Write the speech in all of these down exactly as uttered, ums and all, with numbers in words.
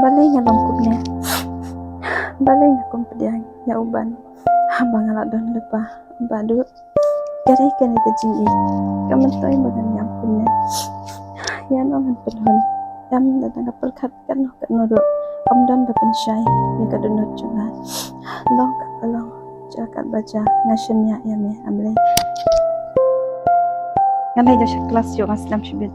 Balei nga long kumne? Balei nga kum pdiang ïa u Ban? Haba nga la don lypa, Bah Duh. Ka dei kane ka jingïeit ka myntoi ba ngan ïam kumne. Ïa no ngan pynhun? Ïam da nga pyrkhat katno katno ruh, ym don ba pynshai ïa ka dohnud jong nga. Long kaba long, jia katba jia, nga shaniah ïa me, A Blei. Nga leit da sha klas, ïoh nga snem shibit.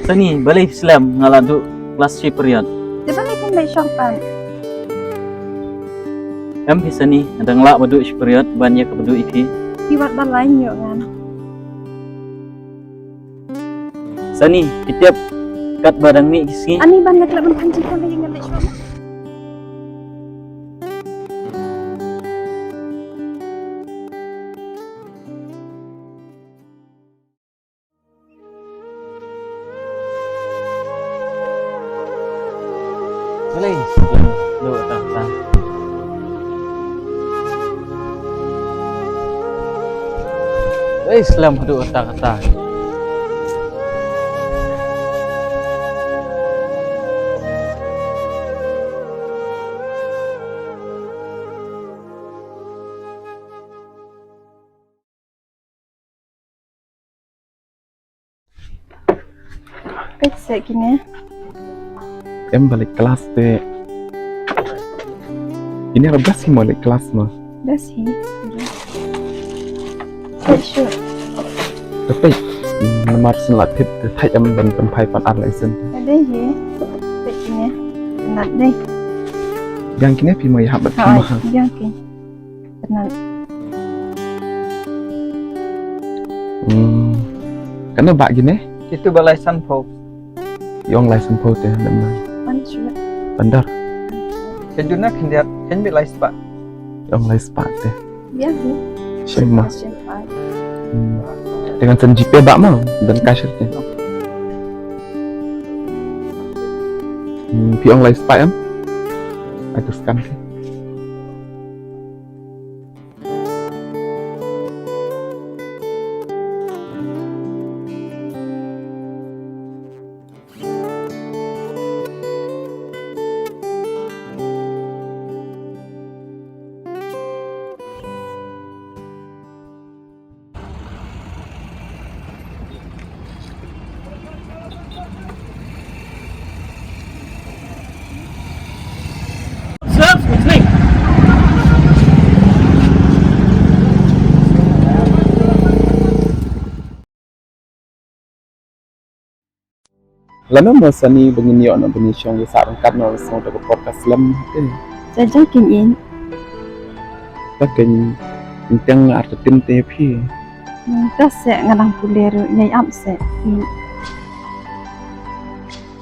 Sani, balei phi slem? Nga la duh klas shi period. Te balei phim leit shong pat? Em phi Sani, nga dang lah ba duh shi period ban ïa kaba duh ïa phi. Phi wad ba lai ïoh ngan. Sani, phi tip katba dang mih ki sngi. Ani ban nga klet ban phan jingkhan ïa nga leit shong. Balei slem haduh katta katta? Balei slem haduh katta katta? Peit seh kine. Em ba leit klas te. Kine ruh best hi mo leit klas mo. Best hi. Peit shuh. Te peit, namar shen la tip te thait em ban pynphai pan ar lai shen. Ka dei hi. Peit kine. Nat dei. Biang kine phi mo ïahap bad phi mo ha. Biang kine. Bernard. Hmm. Katno ba kine? Kitu ba lai sanphew. Ïong lai sanphew te, lem na. Pan shuh. Pandar. Ka juna khyndiat, khyndiat lai spah. Ïong lai spah te. Biang hi. Shim ma. Shim ma. Hmm. Te ngan send GPay ba ma, don cash te. Hmm, phi ong lai spah em? Ai to scan te. Lano mo Sani ba ngin ïoh na ba ngin shong ïa sah ryngkat na song da ka por ka slem te. Jaja kin in. Ta kin in teng artatien te phi. Hmm, ta seh nga dang pule ruh, ïai ap seh. Hmm.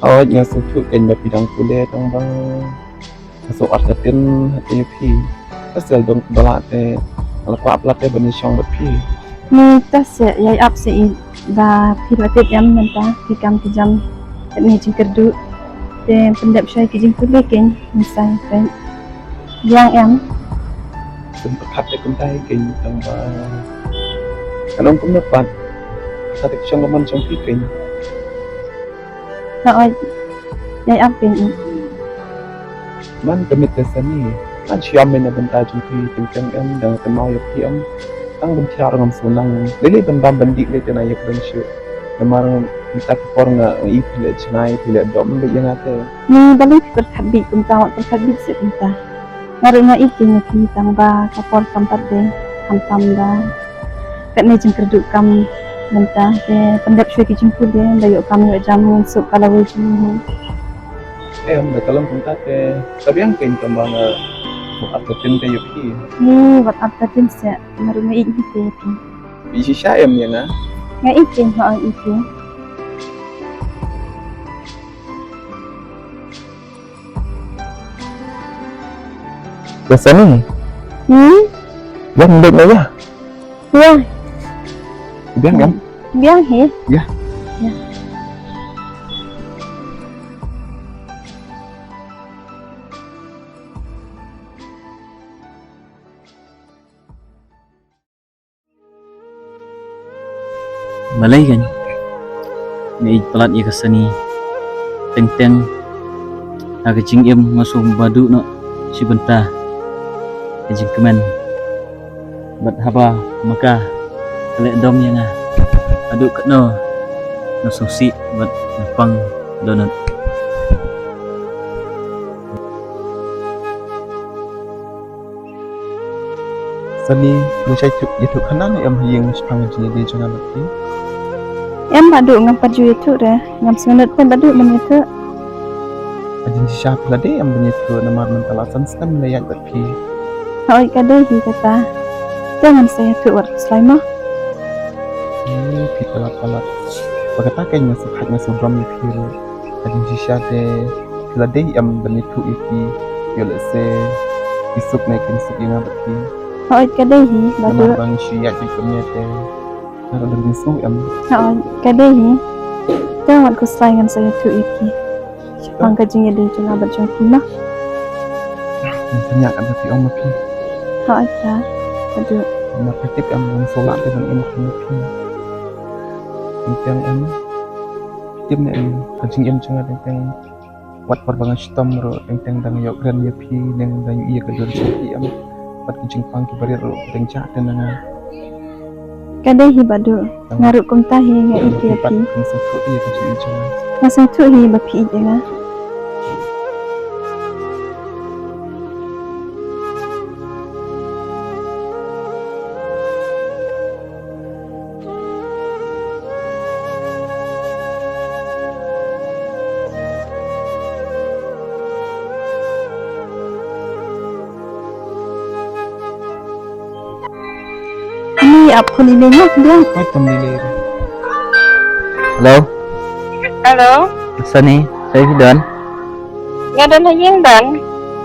Hooid nga sngewthuh kein ba phi dang pule tang ba. Nga sngewthuh artatien ha te phi. Ka sel dong ba lah te. Nga la kwah pla te ban ïashong bad phi. Ni ta seh ïai ap seh i ba phi la tip em mynta phi kam ki jam. Katne jingkyrduh. Te pyndep shai ki jingpule kein. Ni sai kein. Biang em. Kum pyrkhat te kumta hi kein tang ba. Ka long kumno pat. Ka te shong ka mon shong phi kein. Hooid. Ïai ap kein i. Man ka miet te Sani. Man shu ïam me na bynta jong phi, teng teng em, dang kynmaw ïa phi em. Tang ban thiah ruh ngam sngewdang. Lei lei ban bam ban dih lei te na ïa ka dang shuh. Namar mynta ka por nga i phi leh jngai, phi leh dom lei ïa nga te. Ni balei phi pyrkhat bieit kumta, wat pyrkhat bieit seh kumta. Nga ruh nga ïeit ïa phi tang ba ka por kam pat dei, khamtam ba. Katne jingkyrduh kam mynta te pyndep shuwa ki jingpule, da ïoh kam ïoh jam ngin suk ka lawei jong ngi. Em, da ka long kumta te ka biang kein tang ba nga Wat ap ta dim te ïa phi. Ni, wat ap ta dim se, nga ruh nga ïeit hi te ïa phi. Phi shisha em ïa nga? Nga ïeit te, nga ïeit te. Ka Sani. Hmm? Biang leit na ïa. Ïa. Biang kan? Biang hi. Ïa. Ïa. Balei kan? Nga ïeit palat ïa ka Sani. Teng teng ha ka jingim nga sngewbha duh noh shi bynta ka jingkmen. Bad haba ma ka ka leh dom ïa nga, haduh katno nga sngewsih bad nga pang dohnud. Sani, phi la shah ïathuh, ïathuh kane ne em ha ïing shaphang ka jingïadei jong nga bad phi? Em Bah Duh, ngam pat ju ïathuh re, ngam sngewnud te Bah Duh ban ïathuh. Ka jingshisha phi la dei em ban ïathuh namar mynta la san snem la ïaid bad phi. Hooid ka dei hi kata. Te ngan sa ïathuh wat khuslai mo. Hmm, phi palat palat. Ba kata kein nga sngewkhat nga sngewdom ïa phi ruh. Ka jingshisha te phi la dei em ban ïathuh ïa ki, ïoh lehse ki suk ne kim suk ïa nga bad phi. Hooid ka dei hi Bah Duh. Namar ba ngi shu ïaid kumne te nga ruh don jingsngew em. Hooid ka dei hi. Te wat khuslai ngan sa ïathuh ïa ki shaphang ka jingïadei jong nga bad jong phi mo. Ngan pynïaid katba phi ong ma phi. Hooid ta Bah Duh. Namar ka tip em, ngan sngewlah te ban im ha phi. Teng teng em. Tip ne em, ka jingim jong nga teng teng. Wat por ba nga shitom ruh teng teng dang ïoh kren ïa phi, ne dang ïohi ïa ka dur jong phi em. Bad ki jingpang kiba rit ruh dang jah te na nga. Ka dei hi Bah Duh, nga ruh kumta hi, nga ïeit ïa phi. Nga sngewthuh ïa ka jingim jong nga. Nga sngewthuh hi ba phi ïeit ïa nga. Ani ap phone ine nga kemudian. Hello. Hello. Sani, sa ïa phi don? Nga don ha ïing don.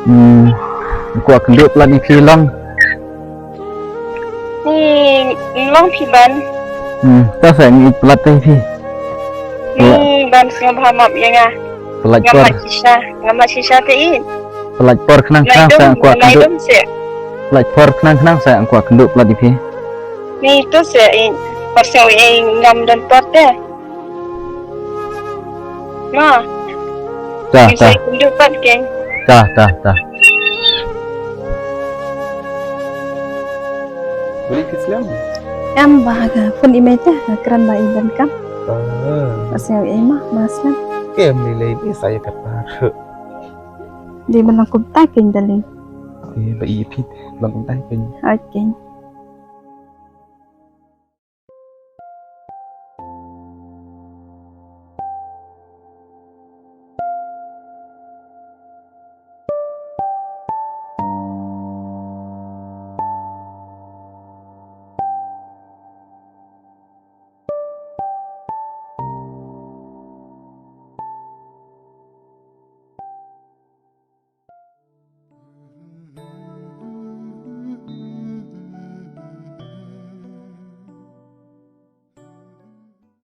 Hmm. Nga kwah kynduh palat ïa phi long. Ni long phi ban. Hmm, ta sa ngi palat te phi. Ni ban sngewbha map ïa nga. Palat por. Ngam shisha, ngam shisha te i. Palat por khnang khnang sa kwah kynduh. Palat por khnang khnang sa kwah kynduh palat ïa phi. Ni tu se i. Par sa i ngam don por te. Ma. Ta, ta. Sa kynduh pat keng. Ta, ta, ta. Beli Islam. Em ba ha ka phone i mei te, ha kren ba i ban kam. Ah. Asal i ma, ma Islam. Ke em ni lei ni saya kata. Di mana kumta keng dali. Eh, ba i phi, ba kumta keng. Okay.